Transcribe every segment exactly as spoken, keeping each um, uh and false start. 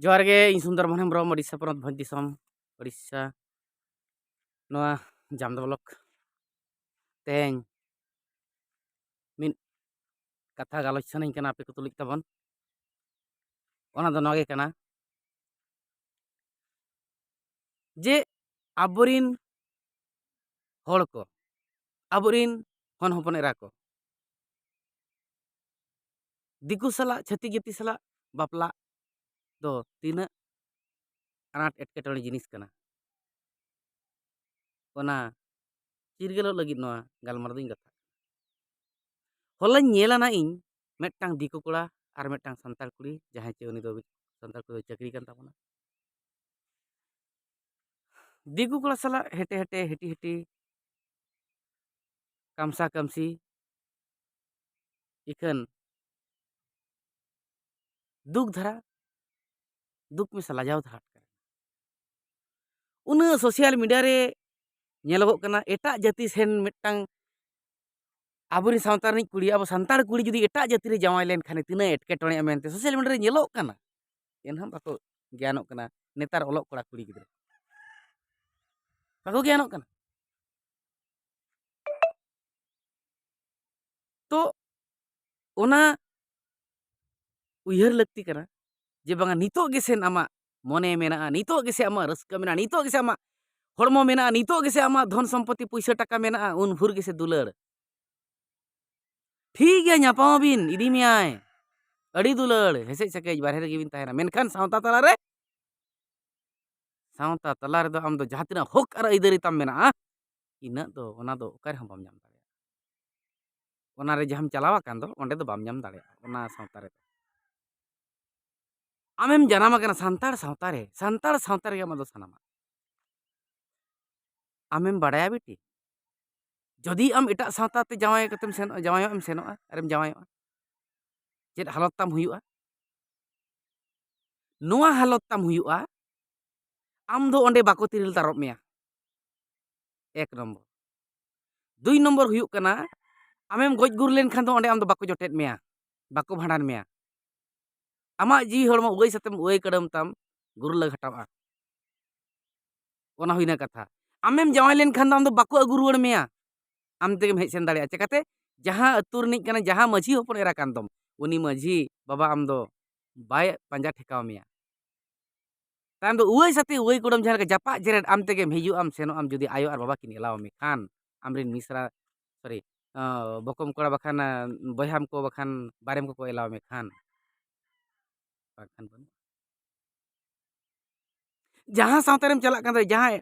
ᱡᱚᱦᱟᱨ ᱜᱮ, ᱤᱧ ᱥᱩᱱᱫᱚᱨ ᱢᱳᱦᱚᱱ ᱦᱮᱢᱵᱨᱚᱢ, ᱳᱰᱤᱥᱟ ᱯᱚᱱᱚᱛ, ᱵᱷᱚᱸᱡᱽ ᱫᱤᱥᱚᱢ, ᱳᱰᱤᱥᱟ, ᱱᱚᱣᱟ ᱡᱟᱢᱫᱟ ᱵᱞᱚᱠ᱾ ᱛᱮᱦᱮᱧ ᱢᱤᱫ ᱠᱟᱛᱷᱟ ᱜᱟᱞᱚᱪ ᱥᱟᱱᱟᱧ ᱠᱟᱱᱟ ᱟᱯᱮ ᱠᱚ ᱛᱩᱞᱩᱡ ᱛᱟᱵᱚᱱ᱾ ᱚᱱᱟ ᱫᱚ ᱱᱚᱣᱟ ᱜᱮ ᱠᱟᱱᱟ ᱡᱮ ᱟᱵᱚᱨᱤᱱ ᱦᱚᱲ ᱠᱚ, ᱟᱵᱚᱨᱤᱱ ᱦᱚᱱ ᱦᱚᱯᱚᱱ ᱮᱨᱟ ᱠᱚ, ᱫᱤᱠᱩ ᱥᱟᱞᱟᱜ, ᱪᱷᱟᱹᱛᱤᱠ ᱡᱟᱹᱛᱤ ᱥᱟᱞᱟᱜ ᱵᱟᱯᱞᱟᱜ ᱫᱚ ᱛᱤᱱᱟᱹᱜ ᱟᱱᱟᱴ ᱮᱴᱠᱮᱴᱚᱬᱮ ᱡᱤᱱᱤᱥ ᱠᱟᱱᱟ, ᱚᱱᱟ ᱪᱤᱨᱜᱟᱹᱞᱚᱜ ᱞᱟᱹᱜᱤᱫ ᱱᱚᱣᱟ ᱜᱟᱞᱢᱟᱨᱟᱣ ᱫᱚᱧ ᱠᱟᱛᱷᱟ᱾ ᱦᱚᱞᱟᱧ ᱧᱮᱞ ᱟᱱᱟ ᱤᱧ ᱢᱤᱫᱴᱟᱝ ᱫᱤᱠᱩ ᱠᱚᱲᱟ ᱟᱨ ᱢᱤᱫᱴᱟᱝ ᱥᱟᱱᱛᱟᱲ ᱠᱩᱲᱤ, ᱡᱟᱦᱟᱸᱭ ᱪᱮ ᱩᱱᱤ ᱫᱚ ᱥᱟᱱᱛᱟᱲ ᱠᱚᱫᱚ ᱪᱟᱹᱠᱨᱤ ᱠᱟᱱ ᱛᱟᱵᱚᱱᱟ᱾ ᱫᱤᱠᱩ ᱠᱚᱲᱟ ᱥᱟᱞᱟᱜ ᱦᱮᱴᱮ ᱦᱮᱴᱮ, ᱦᱤᱴᱤ ᱦᱤᱴᱤ, ᱠᱟᱢᱥᱟ ᱠᱟᱢᱥᱤ, ᱤᱠᱷᱟᱹᱱ ᱫᱩᱠ ᱫᱷᱟᱨᱟ, ᱫᱩᱠ ᱢᱮᱥᱟ ᱞᱟᱡᱟᱣ ᱫᱷᱟᱨᱟ ᱟᱴᱠᱟᱨ᱾ ᱩᱱᱟᱹᱜ social media ᱨᱮ ᱧᱮᱞᱚᱜᱚᱜ ᱠᱟᱱᱟ, ᱮᱴᱟᱜ ᱡᱟᱹᱛᱤ ᱥᱮᱱ ᱢᱤᱫᱴᱟᱝ ᱟᱵᱚᱨᱮᱱ ᱥᱟᱶᱛᱟ ᱨᱤᱱᱤᱡ ᱠᱩᱲᱤ, ᱟᱵᱚ ᱥᱟᱱᱛᱟᱲ ᱠᱩᱲᱤ ᱡᱩᱫᱤ ᱮᱴᱟᱜ ᱡᱟᱹᱛᱤ ᱨᱮ ᱡᱟᱶᱟᱭ ᱞᱮᱱᱠᱷᱟᱱ ᱛᱤᱱᱟᱹᱜ ᱮᱴᱠᱮᱴᱚᱬᱮᱜᱼᱟ ᱢᱮᱱᱛᱮ social media ᱨᱮ ᱧᱮᱞᱚᱜ ᱠᱟᱱᱟ᱾ ᱮᱱᱦᱚᱸ ᱵᱟᱠᱚ ᱜᱮᱭᱟᱱᱚᱜ ᱠᱟᱱᱟ ᱱᱮᱛᱟᱨ ᱚᱞᱚᱜ ᱠᱚᱲᱟ ᱠᱩᱲᱤ ᱜᱤᱫᱽᱨᱟᱹ᱾ ᱵᱟᱠᱚ ᱜᱮᱭᱟᱱᱚᱜ ᱠᱟᱱᱟ᱾ ᱛᱚ ᱚᱱᱟ ᱩᱭᱦᱟᱹᱨ ᱞᱟᱹᱠᱛᱤ ᱠᱟᱱᱟ ᱡᱮ ᱵᱟᱝᱟ, ᱱᱤᱛᱚᱜ ᱜᱮᱥᱮ ᱟᱢᱟᱜ ᱢᱚᱱᱮ ᱢᱮᱱᱟᱜᱼᱟ, ᱱᱤᱛᱚᱜ ᱜᱮᱥᱮ ᱟᱢᱟᱜ ᱨᱟᱹᱥᱠᱟᱹ ᱢᱮᱱᱟᱜᱼᱟ, ᱱᱤᱛᱚᱜ ᱜᱮᱥᱮ ᱟᱢᱟᱜ ᱦᱚᱲᱢᱚ ᱢᱮᱱᱟᱜᱼᱟ, ᱱᱤᱛᱚᱜ ᱜᱮᱥᱮ ᱟᱢᱟᱜ ᱫᱷᱚᱱ ᱥᱚᱢᱯᱚᱛᱤ ᱯᱩᱭᱥᱟᱹ ᱴᱟᱠᱟ ᱢᱮᱱᱟᱜᱼᱟ, ᱩᱱ ᱵᱷᱳᱨ ᱜᱮᱥᱮ ᱫᱩᱞᱟᱹᱲ᱾ ᱴᱷᱤᱠ ᱜᱮᱭᱟ, ᱧᱟᱯᱟᱢ ᱟᱵᱤᱱ, ᱤᱫᱤ ᱢᱮᱭᱟᱭ, ᱟᱹᱰᱤ ᱫᱩᱞᱟᱹᱲ, ᱦᱮᱥᱮᱡ ᱥᱮᱠᱮᱡ ᱵᱟᱨᱦᱮ ᱨᱮᱜᱮ ᱵᱤᱱ ᱛᱟᱦᱮᱱᱟ, ᱢᱮᱱᱠᱷᱟᱱ ᱥᱟᱶᱛᱟ ᱛᱟᱞᱟᱨᱮ, ᱥᱟᱶᱛᱟ ᱛᱟᱞᱟ ᱨᱮᱫᱚ ᱟᱢ ᱫᱚ ᱡᱟᱦᱟᱸ ᱛᱤᱱᱟᱹᱜ ᱦᱚᱠ ᱟᱨ ᱟᱹᱭᱫᱟᱹᱨᱤ ᱛᱟᱢ ᱢᱮᱱᱟᱜᱼᱟ, ᱤᱱᱟᱹᱜ ᱫᱚ, ᱚᱱᱟ ᱫᱚ ᱚᱠᱟ ᱨᱮᱦᱚᱸ ᱵᱟᱢ ᱧᱟᱢ ᱫᱟᱲᱮᱭᱟᱜᱼᱟ᱾ ᱚᱱᱟ ᱨᱮ ᱡᱟᱦᱟᱸᱢ ᱪᱟᱞᱟᱣ ᱟᱠᱟᱱ ᱫᱚ, ᱚᱸᱰᱮ ᱫᱚ ᱵᱟᱢ ᱧᱟᱢ ᱫᱟᱲᱮᱭᱟᱜᱼᱟ᱾ ᱚᱱᱟ ᱥᱟᱶᱛᱟ ᱨᱮᱫᱚ ᱟᱢᱮᱢ ᱡᱟᱱᱟᱢ ᱟᱠᱟᱱᱟ ᱥᱟᱱᱛᱟᱲ ᱥᱟᱶᱛᱟ ᱨᱮ, ᱥᱟᱱᱛᱟᱲ ᱥᱟᱶᱛᱟ ᱨᱮᱜᱮ ᱟᱢᱟᱜ ᱫᱚ ᱥᱟᱱᱟᱢᱟᱜ᱾ ᱟᱢᱮᱢ ᱵᱟᱲᱟᱭᱟ ᱵᱤᱴᱤ, ᱡᱩᱫᱤ ᱟᱢ ᱮᱴᱟᱜ ᱥᱟᱶᱛᱟ ᱛᱮ ᱡᱟᱶᱟᱭ ᱠᱟᱛᱮᱢ ᱥᱮᱱᱚᱜᱼᱟ, ᱡᱟᱶᱟᱭᱚᱜ ᱮᱢ ᱥᱮᱱᱚᱜᱼᱟ, ᱟᱨᱮᱢ ᱡᱟᱶᱟᱭᱚᱜᱼᱟ, ᱪᱮᱫ ᱦᱟᱞᱚᱛ ᱛᱟᱢ ᱦᱩᱭᱩᱜᱼᱟ? ᱱᱚᱣᱟ ᱦᱟᱞᱚᱛ ᱛᱟᱢ ᱦᱩᱭᱩᱜᱼᱟ, ᱟᱢ ᱫᱚ ᱚᱸᱰᱮ ᱵᱟᱠᱚ ᱛᱤᱨᱤᱞ ᱛᱟᱨᱚᱵ ᱢᱮᱭᱟ᱾ ᱮᱠ ᱱᱚᱢᱵᱚᱨ᱾ ᱫᱩᱭ ᱱᱚᱢᱵᱚᱨ ᱦᱩᱭᱩᱜ ᱠᱟᱱᱟ, ᱟᱢᱮᱢ ᱜᱚᱡ ᱜᱩᱨ ᱞᱮᱱᱠᱷᱟᱱ ᱫᱚ ᱚᱸᱰᱮ ᱟᱢ ᱫᱚ ᱵᱟᱠᱚ ᱡᱚᱴᱮᱫ ᱢᱮᱭᱟ, ᱵᱟᱠᱚ ᱵᱷᱟᱸᱰᱟᱱ ᱢᱮᱭᱟ᱾ ᱟᱢᱟᱜ ᱡᱤᱣᱤ ᱦᱚᱲᱢᱚ ᱩᱣᱟᱹᱭ ᱥᱟᱛᱮᱢ ᱩᱣᱟᱹᱭ ᱠᱟᱹᱰᱟᱹᱢ ᱛᱟᱢ, ᱜᱩᱨᱞᱟᱹ ᱜᱷᱟᱴᱟᱣᱼᱟ᱾ ᱚᱱᱟ ᱦᱩᱭᱱᱟ ᱠᱟᱛᱷᱟ᱾ ᱟᱢᱮᱢ ᱡᱟᱶᱟᱭ ᱞᱮᱱᱠᱷᱟᱱ ᱫᱚ ᱟᱢ ᱫᱚ ᱵᱟᱠᱚ ᱟᱹᱜᱩ ᱨᱩᱣᱟᱹᱲ ᱢᱮᱭᱟ, ᱟᱢ ᱛᱮᱜᱮᱢ ᱦᱮᱡ ᱥᱮᱱ ᱫᱟᱲᱮᱭᱟᱜᱼᱟ᱾ ᱪᱮᱠᱟᱛᱮ? ᱡᱟᱦᱟᱸ ᱟᱹᱛᱩ ᱨᱤᱱᱤᱡ ᱠᱟᱱᱟ, ᱡᱟᱦᱟᱸ ᱢᱟᱹᱡᱷᱤ ᱦᱚᱯᱚᱱ ᱮᱨᱟ ᱠᱟᱱ ᱫᱚᱢ, ᱩᱱᱤ ᱢᱟᱹᱡᱷᱤ ᱵᱟᱵᱟ ᱟᱢ ᱫᱚ ᱵᱟᱭ ᱯᱟᱸᱡᱟ ᱴᱷᱮᱠᱟᱣ ᱢᱮᱭᱟ᱾ ᱛᱟᱭᱚᱢ ᱫᱚ ᱩᱣᱟᱹᱭ ᱥᱟᱛᱮ ᱩᱣᱟᱹᱭ ᱠᱩᱰᱟᱹᱢ ᱡᱟᱦᱟᱸ ᱞᱮᱠᱟ ᱡᱟᱯᱟᱜ ᱡᱮᱨᱮᱫ, ᱟᱢ ᱛᱮᱜᱮᱢ ᱦᱤᱡᱩᱜ ᱟᱢ ᱥᱮᱱᱚᱜ ᱟᱢ, ᱡᱩᱫᱤ ᱟᱭᱳ ᱟᱨ ᱵᱟᱵᱟ ᱠᱤᱱ ᱮᱞᱟᱣ ᱢᱮ ᱠᱷᱟᱱ, ᱟᱢᱨᱮᱱ ᱢᱤᱥᱨᱟ, ᱥᱚᱨᱤ, ᱟᱸ, ᱵᱚᱠᱚᱢ ᱠᱚᱲᱟ ᱵᱟᱠᱷᱟᱱ, ᱟᱸ, ᱵᱚᱭᱦᱟᱢ ᱠᱚ ᱵᱟᱠᱷᱟᱱ ᱵᱟᱨᱮᱢ ᱠᱚᱠᱚ ᱮᱞᱟᱣ ᱢᱮ ᱠᱷᱟᱱ, ᱵᱟᱝᱠᱷᱟᱱ ᱵᱟᱹᱱᱩᱜᱼᱟ᱾ ᱡᱟᱦᱟᱸ ᱥᱟᱶᱛᱟ ᱨᱮᱢ ᱪᱟᱞᱟᱜ ᱠᱟᱱ ᱫᱚ, ᱡᱟᱦᱟᱸᱭ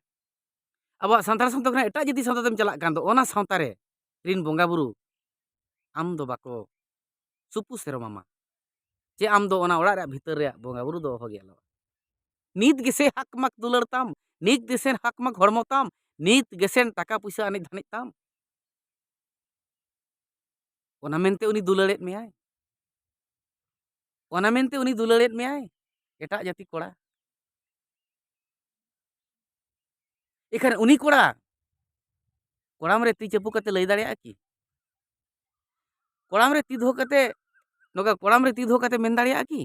ᱟᱵᱚᱣᱟᱜ ᱥᱟᱱᱛᱟᱲ ᱥᱟᱶᱛᱟ ᱠᱷᱚᱱᱟᱜ ᱮᱴᱟᱜ ᱡᱟᱹᱛᱤ ᱥᱟᱶᱛᱟ ᱛᱮᱢ ᱪᱟᱞᱟᱜ ᱠᱟᱱ ᱫᱚ, ᱚᱱᱟ ᱥᱟᱶᱛᱟ ᱨᱮ ᱨᱤᱱ ᱵᱚᱸᱜᱟ ᱵᱩᱨᱩ ᱟᱢ ᱫᱚ ᱵᱟᱠᱚ ᱥᱩᱯᱩ ᱥᱮᱨᱚᱢ ᱟᱢᱟ᱾ ᱪᱮ ᱟᱢ ᱫᱚ ᱚᱱᱟ ᱚᱲᱟᱜ ᱨᱮᱭᱟᱜ ᱵᱷᱤᱛᱟᱹᱨ ᱨᱮᱭᱟᱜ ᱵᱚᱸᱜᱟ ᱵᱩᱨᱩ ᱫᱚ ᱚᱦᱚ ᱜᱮ ᱟᱞᱚ᱾ ᱱᱤᱛ ᱜᱮᱥᱮ ᱦᱟᱠ ᱢᱟᱠ ᱫᱩᱞᱟᱹᱲ ᱛᱟᱢ, ᱱᱤᱛ ᱜᱮᱥᱮ ᱦᱟᱠ ᱢᱟᱠ ᱦᱚᱲᱢᱚ ᱛᱟᱢ, ᱱᱤᱛ ᱜᱮᱥᱮ ᱴᱟᱠᱟ ᱯᱩᱭᱥᱟᱹ ᱟᱱᱮᱡ ᱫᱷᱟᱱᱮᱡ ᱛᱟᱢ᱾ ᱚᱱᱟ ᱢᱮᱱᱛᱮ ᱩᱱᱤ ᱫᱩᱞᱟᱹᱲᱮᱫ ᱢᱮᱭᱟᱭ, ᱚᱱᱟ ᱢᱮᱱᱛᱮ ᱩᱱᱤ ᱫᱩᱞᱟᱹᱲᱮᱫ ᱢᱮᱭᱟᱭ ᱮᱴᱟᱜ ᱡᱟᱹᱛᱤ ᱠᱚᱲᱟ᱾ ᱮᱠᱷᱟᱱ ᱩᱱᱤ ᱠᱚᱲᱟ ᱠᱚᱲᱟᱢ ᱨᱮ ᱛᱤ ᱪᱟᱯᱩ ᱠᱟᱛᱮ ᱞᱟᱹᱭ ᱫᱟᱲᱮᱭᱟᱜᱼᱟ ᱠᱤ? ᱠᱚᱲᱟᱢ ᱨᱮ ᱛᱤ ᱫᱚᱦᱚ ᱠᱟᱛᱮ, ᱱᱚᱝᱠᱟ ᱠᱚᱲᱟᱢ ᱨᱮ ᱛᱤ ᱫᱚᱦᱚ ᱠᱟᱛᱮ ᱢᱮᱱ ᱫᱟᱲᱮᱭᱟᱜᱼᱟ ᱠᱤ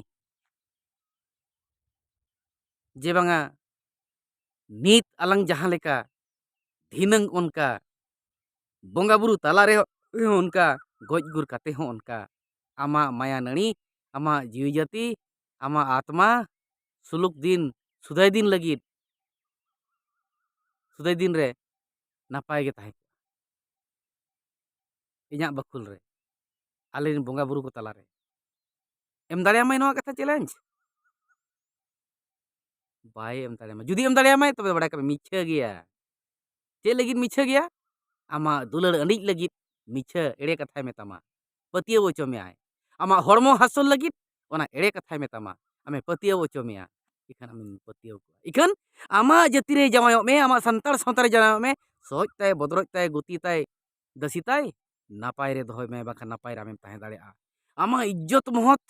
ᱡᱮ ᱵᱟᱝᱟ, ᱱᱤᱛ ᱟᱞᱟᱝ ᱡᱟᱦᱟᱸ ᱞᱮᱠᱟ, ᱫᱷᱤᱱᱟᱹᱝ ᱚᱱᱠᱟ, ᱵᱚᱸᱜᱟ ᱵᱩᱨᱩ ᱛᱟᱞᱟ ᱨᱮᱦᱚᱸ ᱚᱱᱠᱟ, ᱜᱚᱡ ᱜᱩᱨ ᱠᱟᱛᱮ ᱦᱚᱸ ᱚᱱᱠᱟ, ᱟᱢᱟᱜ ᱢᱟᱭᱟ ᱱᱟᱹᱲᱤ, ᱟᱢᱟᱜ ᱡᱤᱣᱤ ᱡᱟᱹᱛᱤ, ᱟᱢᱟᱜ ᱟᱛᱢᱟ ᱥᱩᱞᱩᱠ ᱫᱤᱱ, ᱥᱩᱫᱟᱹᱭ ᱫᱤᱱ ᱞᱟᱹᱜᱤᱫ, ᱥᱩᱫᱟᱹᱭ ᱫᱤᱱ ᱨᱮ ᱱᱟᱯᱟᱭ ᱜᱮ ᱛᱟᱦᱮᱸ ᱠᱚᱜᱼᱟ᱾ ᱤᱧᱟᱹᱜ ᱵᱟᱹᱠᱷᱩᱞ ᱨᱮ, ᱟᱞᱮ ᱨᱮᱱ ᱵᱚᱸᱜᱟ ᱵᱩᱨᱩ ᱠᱚ ᱛᱟᱞᱟᱨᱮ᱾ ᱮᱢ ᱫᱟᱲᱮᱭᱟᱢᱟᱭ ᱱᱚᱣᱟ ᱠᱟᱛᱷᱟ challenge? ᱵᱟᱭ ᱮᱢ ᱫᱟᱲᱮᱭᱟᱢᱟ᱾ ᱡᱩᱫᱤ ᱮᱢ ᱫᱟᱲᱮᱭᱟᱢᱟᱭ, ᱛᱚᱵᱮ ᱵᱟᱲᱟᱭ ᱠᱟᱜ ᱢᱮ, ᱢᱤᱪᱷᱟᱹ ᱜᱮᱭᱟ᱾ ᱪᱮᱫ ᱞᱟᱹᱜᱤᱫ ᱢᱤᱪᱷᱟᱹ ᱜᱮᱭᱟ? ᱟᱢᱟᱜ ᱫᱩᱞᱟᱹᱲ ᱟᱹᱰᱤᱡ ᱞᱟᱹᱜᱤᱫ ᱢᱤᱪᱷᱟᱹ, ᱮᱲᱮ ᱠᱟᱛᱷᱟᱭ ᱢᱮᱛᱟᱢᱟ, ᱯᱟᱹᱛᱭᱟᱹᱣ ᱦᱚᱪᱚ ᱢᱮᱭᱟᱭ᱾ ᱟᱢᱟᱜ ᱦᱚᱲᱢᱚ ᱦᱟᱹᱥᱩᱞ ᱞᱟᱹᱜᱤᱫ ᱚᱱᱟ ᱮᱲᱮ ᱠᱟᱛᱷᱟᱭ ᱢᱮᱛᱟᱢᱟ, ᱟᱢᱮ ᱯᱟᱹᱛᱭᱟᱹᱣ ᱦᱚᱪᱚ ᱢᱮᱭᱟ᱾ ᱤᱠᱷᱟᱹᱱ ᱟᱢᱮᱢ ᱯᱟᱹᱛᱭᱟᱹᱣ ᱠᱚᱜᱼᱟ᱾ ᱤᱠᱷᱟᱹᱱ ᱟᱢᱟᱜ ᱡᱟᱹᱛᱤ ᱨᱮ ᱡᱟᱶᱟᱭᱚᱜ ᱢᱮ, ᱟᱢᱟᱜ ᱥᱟᱱᱛᱟᱲ ᱥᱟᱶᱛᱟ ᱨᱮ ᱡᱟᱶᱟᱭᱚᱜ ᱢᱮ, ᱥᱚᱡ ᱛᱟᱭ, ᱵᱚᱫᱨᱚᱡ ᱛᱟᱭ, ᱜᱩᱛᱤ ᱛᱟᱭ, ᱫᱟᱹᱥᱤ ᱛᱟᱭ, ᱱᱟᱯᱟᱭ ᱨᱮ ᱫᱚᱦᱚᱭ ᱢᱮ, ᱵᱟᱝᱠᱷᱟᱱ ᱱᱟᱯᱟᱭ ᱨᱮ ᱟᱢᱮᱢ ᱛᱟᱦᱮᱸ ᱫᱟᱲᱮᱭᱟᱜᱼᱟ᱾ ᱟᱢᱟᱜ ᱤᱡᱽᱡᱚᱛ ᱢᱚᱦᱚᱛ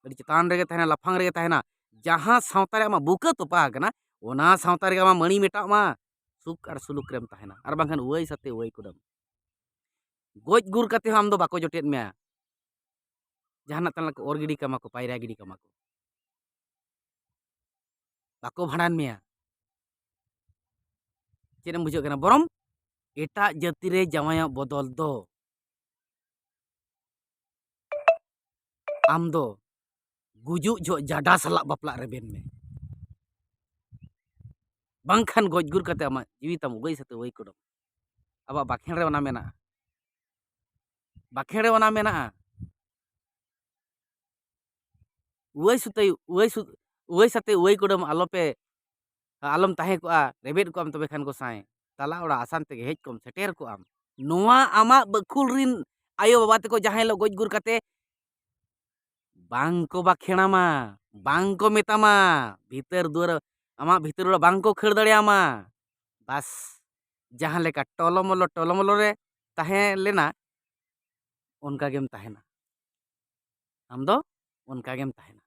ᱟᱹᱰᱤ ᱪᱮᱛᱟᱱ ᱨᱮᱜᱮ ᱛᱟᱦᱮᱱᱟ, ᱞᱟᱯᱷᱟᱝ ᱨᱮᱜᱮ ᱛᱟᱦᱮᱱᱟ᱾ ᱡᱟᱦᱟᱸ ᱥᱟᱶᱛᱟ ᱨᱮ ᱟᱢᱟᱜ ᱵᱩᱠᱟᱹ ᱛᱚᱯᱟ ᱟᱠᱟᱱᱟ, ᱚᱱᱟ ᱥᱟᱶᱛᱟ ᱨᱮᱜᱮ ᱟᱢᱟᱜ ᱢᱟᱹᱲᱤ ᱢᱮᱴᱟᱜ ᱢᱟ, ᱥᱩᱠ ᱟᱨ ᱥᱩᱞᱩᱠ ᱨᱮᱢ ᱛᱟᱦᱮᱱᱟ, ᱟᱨ ᱵᱟᱝᱠᱷᱟᱱ ᱩᱣᱟᱹᱭ ᱥᱟᱛᱮ ᱩᱣᱟᱹᱭ ᱠᱩᱰᱟᱹᱢ᱾ ᱜᱚᱡ ᱜᱩᱨ ᱠᱟᱛᱮ ᱦᱚᱸ ᱟᱢ ᱫᱚ ᱵᱟᱠᱚ ᱡᱚᱴᱮᱫ ᱢᱮᱭᱟ᱾ ᱡᱟᱦᱟᱱᱟᱜ ᱛᱟᱱᱟᱜ ᱠᱚ ᱚᱨ ᱜᱤᱰᱤ ᱠᱟᱢᱟ ᱠᱚ, ᱯᱟᱭᱨᱟ ᱜᱤᱰᱤ ᱠᱟᱢᱟ ᱠᱚ, ᱵᱟᱠᱚ ᱵᱷᱟᱸᱰᱟᱱ ᱢᱮᱭᱟ᱾ ᱪᱮᱫ ᱮᱢ ᱵᱩᱡᱷᱟᱹᱜ ᱠᱟᱱᱟ? ᱵᱚᱨᱚᱝ ᱮᱴᱟᱜ ᱡᱟᱹᱛᱤ ᱨᱮ ᱡᱟᱶᱟᱭᱚᱜ ᱵᱚᱫᱚᱞ ᱫᱚ ᱟᱢ ᱫᱚ ᱜᱩᱡᱩᱜ ᱡᱚᱦᱚᱜ ᱡᱟᱰᱟ ᱥᱟᱞᱟᱜ ᱵᱟᱯᱞᱟᱜ ᱨᱮᱵᱮᱱ ᱢᱮ᱾ ᱵᱟᱝᱠᱷᱟᱱ ᱜᱚᱡ ᱜᱩᱨ ᱠᱟᱛᱮ ᱟᱢᱟᱜ ᱡᱤᱣᱤ ᱛᱟᱢ ᱩᱵᱟᱹᱭ ᱥᱟᱛᱮ ᱩᱵᱟᱹᱭ ᱠᱚᱰᱚᱢ᱾ ᱟᱵᱚᱣᱟᱜ ᱵᱟᱠᱷᱮᱬ ᱨᱮ ᱚᱱᱟ ᱢᱮᱱᱟᱜᱼᱟ᱾ ᱵᱟᱠᱷᱮᱬ ᱨᱮ ᱚᱱᱟ ᱢᱮᱱᱟᱜᱼᱟ᱾ ᱩᱣᱟᱹᱭ ᱥᱩᱛᱟᱹᱭ, ᱩᱣᱟᱹᱭ ᱥᱩ-, ᱩᱣᱟᱹᱭ ᱥᱟᱛᱮ ᱩᱣᱟᱹᱭ ᱠᱩᱰᱟᱹᱢ ᱟᱞᱚᱯᱮ, ᱟᱞᱚᱢ ᱛᱟᱦᱮᱸ ᱠᱚᱜᱼᱟ, ᱨᱮᱵᱮᱫ ᱠᱚᱜᱼᱟᱢ ᱛᱚᱵᱮ ᱠᱷᱟᱱ ᱜᱚᱸᱥᱟᱭ᱾ ᱛᱟᱞᱟ ᱚᱲᱟᱜ ᱟᱥᱟᱱ ᱛᱮᱜᱮ ᱦᱮᱡ ᱠᱚᱜᱼᱟᱢ, ᱥᱮᱴᱮᱨ ᱠᱚᱜᱼᱟᱢ᱾ ᱱᱚᱣᱟ ᱟᱢᱟᱜ ᱵᱟᱹᱠᱷᱩᱞ ᱨᱤᱱ ᱟᱭᱳ ᱵᱟᱵᱟ ᱛᱮᱠᱚ ᱡᱟᱦᱟᱸᱭ ᱦᱤᱞᱳᱜ ᱜᱚᱡ ᱜᱩᱨ ᱠᱟᱛᱮ ᱵᱟᱝ ᱠᱚ ᱵᱟᱠᱷᱮᱬᱟᱢᱟ, ᱵᱟᱝ ᱠᱚ ᱢᱮᱛᱟᱢᱟ, ᱵᱷᱤᱛᱟᱹᱨ ᱫᱩᱣᱟᱹᱨ, ᱟᱢᱟᱜ ᱵᱷᱤᱛᱟᱹᱨ ᱚᱲᱟᱜ ᱵᱟᱝ ᱠᱚ ᱠᱷᱟᱹᱲ ᱫᱟᱲᱮᱭᱟᱢᱟ᱾ ᱵᱟᱥ, ᱡᱟᱦᱟᱸ ᱞᱮᱠᱟ ᱴᱚᱞᱚᱢᱚᱞᱚ, ᱴᱚᱞᱚᱢᱚᱞᱚ ᱨᱮ ᱛᱟᱦᱮᱸ ᱞᱮᱱᱟ, ᱚᱱᱠᱟ ᱜᱮᱢ ᱛᱟᱦᱮᱱᱟ᱾ ᱟᱢ ᱫᱚ ᱚᱱᱠᱟ ᱜᱮᱢ ᱛᱟᱦᱮᱱᱟ᱾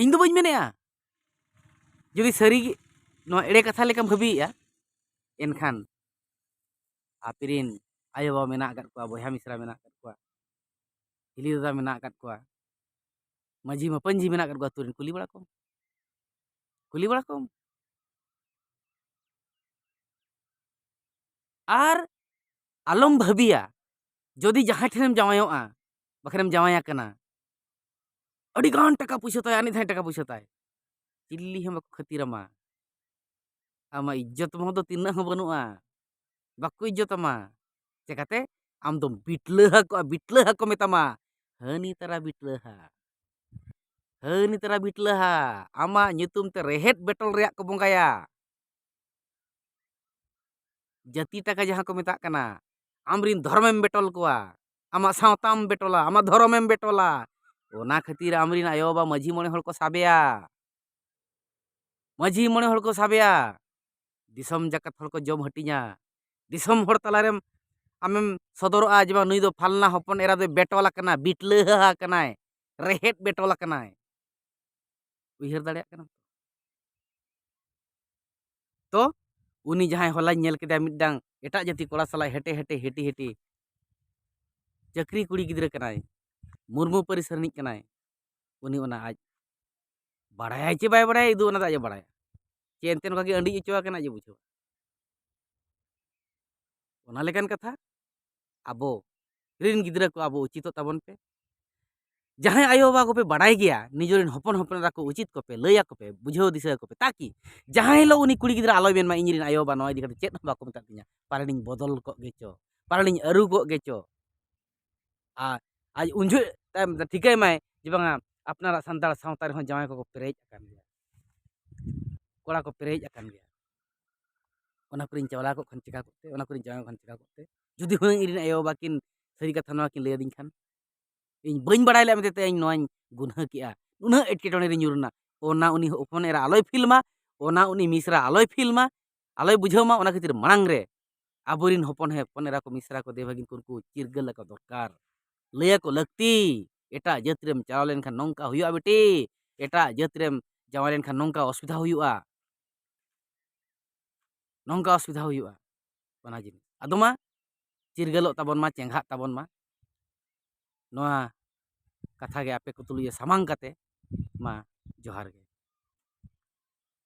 ᱤᱧ ᱫᱚ ᱵᱟᱹᱧ ᱢᱮᱱᱮᱜᱼᱟ, ᱡᱩᱫᱤ ᱥᱟᱹᱨᱤ ᱜᱮ ᱱᱚᱣᱟ ᱮᱲᱮ ᱠᱟᱛᱷᱟ ᱞᱮᱠᱟᱢ ᱵᱷᱟᱹᱵᱤᱭᱮᱜᱼᱟ, ᱮᱱᱠᱷᱟᱱ ᱟᱯᱮ ᱨᱤᱱ ᱟᱭᱳᱼᱵᱟᱵᱟ ᱢᱮᱱᱟᱜ ᱟᱠᱟᱫ ᱠᱚᱣᱟ, ᱵᱚᱭᱦᱟ ᱢᱤᱥᱨᱟ ᱢᱮᱱᱟᱜ ᱟᱠᱟᱫ ᱠᱚᱣᱟ, ᱦᱤᱞᱤ ᱫᱟᱫᱟ ᱢᱮᱱᱟᱜ ᱟᱠᱟᱫ ᱠᱚᱣᱟ, ᱢᱟᱹᱡᱷᱤ ᱢᱟᱯᱟᱹᱧᱡᱷᱤ ᱢᱮᱱᱟᱜ ᱟᱠᱟᱫ ᱠᱚᱣᱟ, ᱟᱹᱛᱩ ᱨᱤᱱ ᱠᱩᱞᱤ ᱵᱟᱲᱟ ᱠᱚᱢ, ᱠᱩᱞᱤ ᱵᱟᱲᱟ ᱠᱚᱢ᱾ ᱟᱨ ᱟᱞᱚᱢ ᱵᱷᱟᱹᱵᱤᱭᱟ, ᱡᱩᱫᱤ ᱡᱟᱦᱟᱸᱭ ᱴᱷᱮᱱᱮᱢ ᱡᱟᱶᱟᱭᱚᱜᱼᱟ, ᱵᱟᱠᱷᱟᱱᱮᱢ ᱡᱟᱶᱟᱭ ᱟᱠᱟᱱᱟ, ᱟᱹᱰᱤ ᱜᱟᱱ ᱴᱟᱠᱟ ᱯᱩᱭᱥᱟᱹ ᱛᱟᱭ, ᱟᱹᱱᱤᱡ ᱫᱷᱟᱨᱮ ᱴᱟᱠᱟ ᱯᱩᱭᱥᱟᱹ ᱛᱟᱭ, ᱪᱤᱞᱤ ᱦᱚᱸ ᱵᱟᱠᱚ ᱠᱷᱟᱹᱛᱤᱨᱟᱢᱟ᱾ ᱟᱢᱟᱜ ᱤᱡᱽᱡᱚᱛ ᱢᱚᱦᱚ ᱫᱚ ᱛᱤᱱᱟᱹᱜ ᱦᱚᱸ ᱵᱟᱹᱱᱩᱜᱼᱟ, ᱵᱟᱠᱚ ᱤᱡᱽᱡᱚᱛᱟᱢᱟ᱾ ᱪᱮᱠᱟᱛᱮ? ᱟᱢ ᱫᱚᱢ ᱵᱤᱴᱞᱟᱹᱦᱟ ᱠᱚᱜᱼᱟ, ᱵᱤᱴᱞᱟᱹᱦᱟ ᱠᱚ ᱢᱮᱛᱟᱢᱟ, ᱦᱟᱹᱱᱤ ᱛᱟᱨᱟ ᱵᱤᱴᱞᱟᱹᱦᱟ, ᱦᱟᱹᱱᱤ ᱛᱟᱨᱟ ᱵᱤᱴᱞᱟᱹᱦᱟ᱾ ᱟᱢᱟᱜ ᱧᱩᱛᱩᱢ ᱛᱮ ᱨᱮᱦᱮᱫ ᱵᱮᱴᱚᱞ ᱨᱮᱭᱟᱜ ᱠᱚ ᱵᱚᱸᱜᱟᱭᱟ᱾ ᱡᱟᱹᱛᱤ ᱴᱟᱠᱟ ᱡᱟᱦᱟᱸ ᱠᱚ ᱢᱮᱛᱟᱜ ᱠᱟᱱᱟ, ᱟᱢᱨᱤᱱ ᱫᱷᱚᱨᱚᱢᱮᱢ ᱵᱮᱴᱚᱞ ᱠᱚᱣᱟ, ᱟᱢᱟᱜ ᱥᱟᱶᱛᱟᱢ ᱵᱮᱴᱚᱞᱟ, ᱟᱢᱟᱜ ᱫᱷᱚᱨᱚᱢᱮᱢ ᱵᱮᱴᱚᱞᱟ᱾ ᱚᱱᱟ ᱠᱷᱟᱹᱛᱤᱨ ᱟᱢᱨᱤᱱ ᱟᱭᱳᱼᱵᱟᱵᱟ ᱢᱟᱹᱡᱷᱤ ᱢᱚᱬᱮ ᱦᱚᱲ ᱠᱚ ᱥᱟᱵᱮᱭᱟ, ᱢᱟᱹᱡᱷᱤ ᱢᱚᱬᱮ ᱦᱚᱲ ᱠᱚ ᱥᱟᱵᱮᱭᱟ, ᱫᱤᱥᱚᱢ ᱡᱟᱠᱟᱛ ᱦᱚᱲ ᱠᱚ ᱡᱚᱢ ᱦᱟᱹᱴᱤᱧᱟ, ᱫᱤᱥᱚᱢ ᱦᱚᱲ ᱛᱟᱞᱟᱨᱮᱢ ᱟᱢᱮᱢ ᱥᱚᱫᱚᱨᱚᱜᱼᱟ ᱡᱮ ᱵᱟᱝ, ᱱᱩᱭ ᱫᱚ ᱯᱷᱟᱞᱱᱟ ᱦᱚᱯᱚᱱ ᱮᱨᱟ ᱫᱚᱭ ᱵᱮᱴᱚᱞ ᱟᱠᱟᱱᱟ, ᱵᱤᱴᱞᱟᱹᱦᱟ ᱟᱠᱟᱱᱟᱭ, ᱨᱮᱦᱮᱫ ᱵᱮᱴᱚᱞ ᱟᱠᱟᱱᱟᱭ᱾ ᱩᱭᱦᱟᱹᱨ ᱫᱟᱲᱮᱭᱟᱜ ᱠᱟᱱᱟ ᱛᱚ? ᱩᱱᱤ ᱡᱟᱦᱟᱸᱭ ᱦᱚᱞᱟᱧ ᱧᱮᱞ ᱠᱮᱫᱮᱭᱟ ᱢᱤᱫᱴᱟᱝ ᱮᱴᱟᱜ ᱡᱟᱹᱛᱤ ᱠᱚᱲᱟ ᱥᱟᱞᱟᱜ ᱦᱮᱴᱮ ᱦᱮᱴᱮ ᱦᱤᱴᱤ ᱦᱤᱴᱤ ᱪᱟᱹᱠᱨᱤ ᱠᱩᱲᱤ ᱜᱤᱫᱽᱨᱟᱹ ᱠᱟᱱᱟᱭ, ᱢᱩᱨᱢᱩ ᱯᱟᱹᱨᱤᱥ ᱨᱤᱱᱤᱡ ᱠᱟᱱᱟᱭ, ᱩᱱᱤ ᱚᱱᱟ ᱟᱡ ᱵᱟᱲᱟᱭᱟᱭ ᱪᱮ ᱵᱟᱭ ᱵᱟᱲᱟᱭᱟ, ᱤᱫᱩ ᱚᱱᱟ ᱫᱚ ᱟᱡ ᱮ ᱵᱟᱲᱟᱭᱟ᱾ ᱪᱮ ᱮᱱᱛᱮ ᱱᱚᱝᱠᱟ ᱜᱮ ᱟᱹᱰᱤ ᱦᱚᱪᱚ ᱟᱠᱟᱱᱟ, ᱟᱡ ᱮ ᱵᱩᱡᱷᱟᱹᱣᱟ᱾ ᱚᱱᱟ ᱞᱮᱠᱟᱱ ᱠᱟᱛᱷᱟ, ᱟᱵᱚ ᱨᱤᱱ ᱜᱤᱫᱽᱨᱟᱹ ᱠᱚ ᱟᱵᱚ ᱩᱪᱤᱛᱚᱜ ᱛᱟᱵᱚᱱ ᱯᱮ᱾ ᱡᱟᱦᱟᱸᱭ ᱟᱭᱳᱼᱵᱟᱵᱟ ᱠᱚᱯᱮ ᱵᱟᱲᱟᱭ ᱜᱮᱭᱟ, ᱱᱤᱡᱮᱨᱤᱱ ᱦᱚᱯᱚᱱ ᱦᱚᱯᱚᱱ ᱮᱨᱟ ᱠᱚ ᱩᱪᱤᱛ ᱠᱚᱯᱮ, ᱞᱟᱹᱭ ᱟᱠᱚ ᱯᱮ, ᱵᱩᱡᱷᱟᱹᱣ ᱫᱤᱥᱟᱹ ᱟᱠᱚ ᱯᱮ, ᱛᱟᱠᱤ ᱡᱟᱦᱟᱸ ᱦᱤᱞᱳᱜ ᱩᱱᱤ ᱠᱩᱲᱤ ᱜᱤᱫᱽᱨᱟᱹ ᱟᱞᱚᱭ ᱢᱮᱱ ᱢᱟ, "ᱤᱧ ᱨᱤᱱ ᱟᱭᱳᱼᱵᱟᱵᱟ ᱱᱚᱣᱟ ᱤᱫᱤ ᱠᱟᱛᱮ ᱪᱮᱫ ᱦᱚᱸ ᱵᱟᱠᱚ ᱢᱮᱛᱟᱜ ᱫᱤᱧᱟ, ᱯᱟᱞᱮᱱᱤᱧ ᱵᱚᱫᱚᱞ ᱠᱚᱜ ᱜᱮᱪᱚ, ᱯᱟᱞᱮᱱᱤᱧ ᱟᱹᱨᱩ ᱠᱚᱜ ᱜᱮᱪᱚ᱾" ᱟᱨ ᱟᱡ ᱩᱱ ᱡᱚᱦᱚᱜ ᱛᱟᱭᱚᱢ ᱫᱚ ᱴᱷᱤᱠᱟᱹᱭ ᱢᱟᱭ ᱡᱮ ᱵᱟᱝᱟ, ᱟᱯᱱᱟᱨᱟᱜ ᱥᱟᱱᱛᱟᱲ ᱥᱟᱶᱛᱟ ᱨᱮᱦᱚᱸ ᱡᱟᱶᱟᱭ ᱠᱚᱠᱚ ᱯᱮᱨᱮᱡ ᱟᱠᱟᱱ ᱜᱮᱭᱟ, ᱠᱚᱲᱟ ᱠᱚ ᱯᱮᱨᱮᱡ ᱟᱠᱟᱱ ᱜᱮᱭᱟ᱾ ᱚᱱᱟ ᱠᱚᱨᱮᱧ ᱪᱟᱞᱟᱣ ᱠᱚᱜ ᱠᱷᱟᱱ ᱪᱤᱠᱟ ᱠᱚᱜ ᱛᱮ, ᱚᱱᱟ ᱠᱚᱨᱮᱧ ᱡᱟᱶᱟᱭ ᱠᱚᱜ ᱠᱷᱟᱱ ᱪᱤᱠᱟ ᱠᱚᱜ ᱛᱮ? ᱡᱩᱫᱤ ᱦᱩᱱᱟᱹᱝ ᱤᱧ ᱨᱮᱱ ᱟᱭᱳᱼᱵᱟᱵᱟ ᱠᱤᱱ ᱥᱟᱹᱨᱤ ᱠᱟᱛᱷᱟ ᱱᱚᱣᱟ ᱠᱤᱱ ᱞᱟᱹᱭ ᱟᱹᱫᱤᱧ ᱠᱷᱟᱱ, ᱤᱧ ᱵᱟᱹᱧ ᱵᱟᱲᱟᱭ ᱞᱮᱫ ᱢᱮᱱᱛᱮ ᱛᱮᱦᱮᱧ ᱱᱚᱣᱟᱧ ᱜᱩᱱᱦᱟᱹ ᱠᱮᱜᱼᱟ, ᱱᱩᱱᱟᱹᱜ ᱮᱴᱠᱮᱴᱚᱬᱮ ᱨᱮᱧ ᱧᱩᱨ ᱮᱱᱟ, ᱚᱱᱟ ᱩᱱᱤ ᱦᱚᱯᱚᱱ ᱮᱨᱟ ᱟᱞᱚᱭ ᱯᱷᱤᱞ ᱢᱟ, ᱚᱱᱟ ᱩᱱᱤ ᱢᱤᱥᱨᱟ ᱟᱞᱚᱭ ᱯᱷᱤᱞ ᱢᱟ, ᱟᱞᱚᱭ ᱵᱩᱡᱷᱟᱹᱣ ᱢᱟ᱾ ᱚᱱᱟ ᱠᱷᱟᱹᱛᱤᱨ ᱢᱟᱲᱟᱝ ᱨᱮ ᱟᱵᱚᱨᱤᱱ ᱦᱚᱯᱚᱱ ᱦᱚᱯᱚᱱ ᱮᱨᱟ ᱠᱚ, ᱢᱤᱥᱨᱟ ᱠᱚ, ᱫᱮᱣ ᱵᱷᱟᱹᱜᱤᱱ ᱠᱚ, ᱩᱱᱠᱩ ᱪᱤᱨᱜᱟᱹᱞ ᱟᱠᱚ ᱫᱚᱨᱠᱟᱨ, ᱞᱟᱹᱭ ᱟᱠᱚ ᱞᱟᱹᱠᱛᱤ, ᱮᱴᱟᱜ ᱡᱟᱹᱛ ᱨᱮᱢ ᱪᱟᱞᱟᱣ ᱞᱮᱱᱠᱷᱟᱱ ᱱᱚᱝᱠᱟ ᱦᱩᱭᱩᱜᱼᱟ ᱵᱤᱴᱤ, ᱮᱴᱟᱜ ᱡᱟᱹᱛ ᱨᱮᱢ ᱡᱟᱶᱟᱭ ᱞᱮᱱᱠᱷᱟᱱ ᱱᱚᱝᱠᱟ ᱚᱥᱩᱵᱤᱫᱷᱟ ᱦᱩᱭᱩᱜᱼᱟ, ᱱᱚᱝᱠᱟ ᱚᱥᱩᱵᱤᱫᱷᱟ ᱦᱩᱭᱩᱜᱼᱟ᱾ ᱚᱱᱟ ᱡᱤᱱᱤᱥ ᱟᱫᱚ ᱢᱟ ᱪᱤᱨᱜᱟᱹᱞᱚᱜ ᱛᱟᱵᱚᱱ ᱢᱟ, ᱪᱮᱸᱜᱷᱟᱜ ᱛᱟᱵᱚᱱ ᱢᱟ᱾ ᱱᱚᱣᱟ ᱠᱟᱛᱷᱟ ᱜᱮ ᱟᱯᱮ ᱠᱚ ᱛᱩᱞᱩᱡ ᱮ ᱥᱟᱢᱟᱝ ᱠᱟᱛᱮ ᱢᱟ ᱡᱚᱦᱟᱨ ᱜᱮ᱾